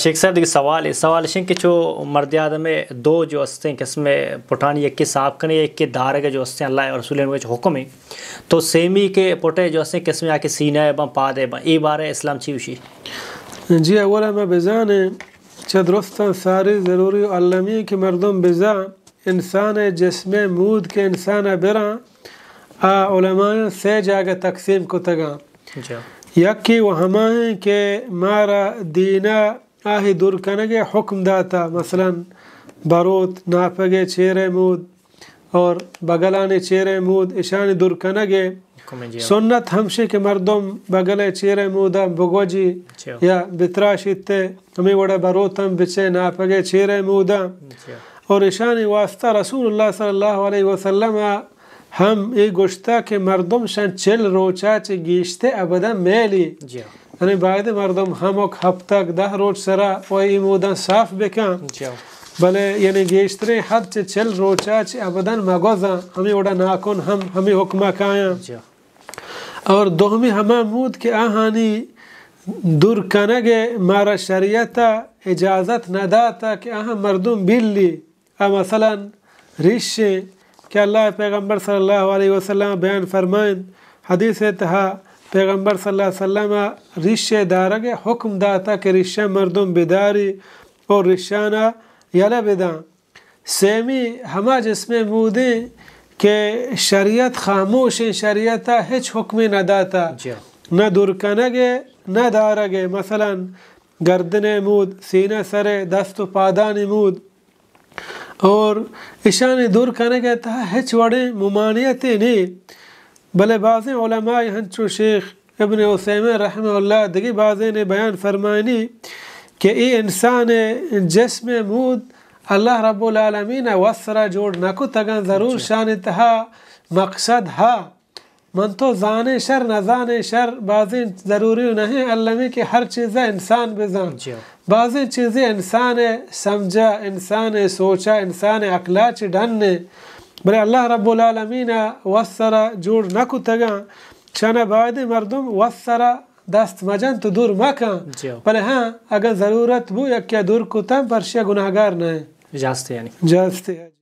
شیخ صاحب، دیگہ سوال ہے، سوال اش کہ چو مرد آدم دو جو استیں قسم پٹانی، یکی صاف کنے، یکی دارگ جو استیں، اللہ اور رسول کے حکم ہے، تو سیمی کے پٹے جو استیں قسم یا کہ سینہ بن، پادے بن، اے بارے اسلام چی وشی؟ جی، اولا ما بزانیں چہ درستاں ساری ضروری و المی کہ مردم بزاں انسان جسم مود کہ انسان براں، آ علماء سے جاگہ تقسیم کتگاں۔ جی۔ یکی و ہمائیں کہ مارا دینا آہی دور کنگے حکم داتا، مثلاً بروت، ناپگے چیرے مود اور بگلانی چیرے مود، اشانی دور کنگے۔ حکم جی۔ سنت ہمشی کہ مردم بگلے چیرے مودا بگوجی جی۔ یا بتراشیتے، ہمیں وڑا بروتم بچے ناپگے چیرے مودا۔ جی۔ اور اشانی واسطہ رسول اللہ صلی اللہ علیہ وسلم ہم اے گوشتا کہ مردم شان چل روچا چہ گیشتے ابدا میلی۔ جی۔ یعنی باید مردم ہمک ہفتگ دہ روچ سرا و اے موداں صاف بکن۔ جی۔ بلے یعنی گیشتریں حد چہ چل روچا چہ ابدا مگوزاں، ہمیں وڑا ناکن ہم ہمیں حکمہ کایاں۔ جی۔ اور دومی ہما مود کہ آہانی دور کنگ مارا شریعت اجازت نداتا کہ آہاں مردم بیلی۔ آ مثلاً ریشیں کہ اللہ پیغمبر صلی اللہ علیہ وسلم بیان فرمائن، حدیث تہا پیغمبر صلی اللہ علیہ وسلم ریشے دارگ حکم داتا کہ ریشہ مردم بداری اور ریشانا یلہ بداں۔ سیمی ہما جسم مودیں کہ شریعت خاموشیں، شریعت ہچ حکمے نداتا، جی۔ نہ دور کنگے نہ دارگے، مثلاً گردن مود، سینہ سرے، دست و پادانی مود۔ اور اشانی دور کنگ ء تہا ہچ وڑیں ممانعتے نے، بلے بازیں علماء ہنچو شیخ ابن عثیمین رحمہ اللہ دگہ بازیں نے بیان فرمائنی کہ اے انسان جسم مود اللہ رب العالمین ء وس سرا جوڑ نہ کتگاں، ضرور جی۔ شان تہا مقصد ہا۔ من تو زانیں شر، نزانیں شر، بازیں ضروری نہ ہیں المی کہ ہر چیز ء انسان بزان۔ جی۔ بازیں چیزیں انسان ء سمجھا، انسان ء سوچا، انسان ء عقلا چہ ڈن ء۔ بلے اللہ رب العالمین ء وس سرا جوڑ نہ کتگاں، شان ء باید مردم وس سرا دست مجن تو دور مکن۔ جی۔ بلے ہاں، اگر ضرورت بو، یکیا دور کتن، پرشیا گناہگار نہ ہیں۔ جاستے یعنی۔ جاستے۔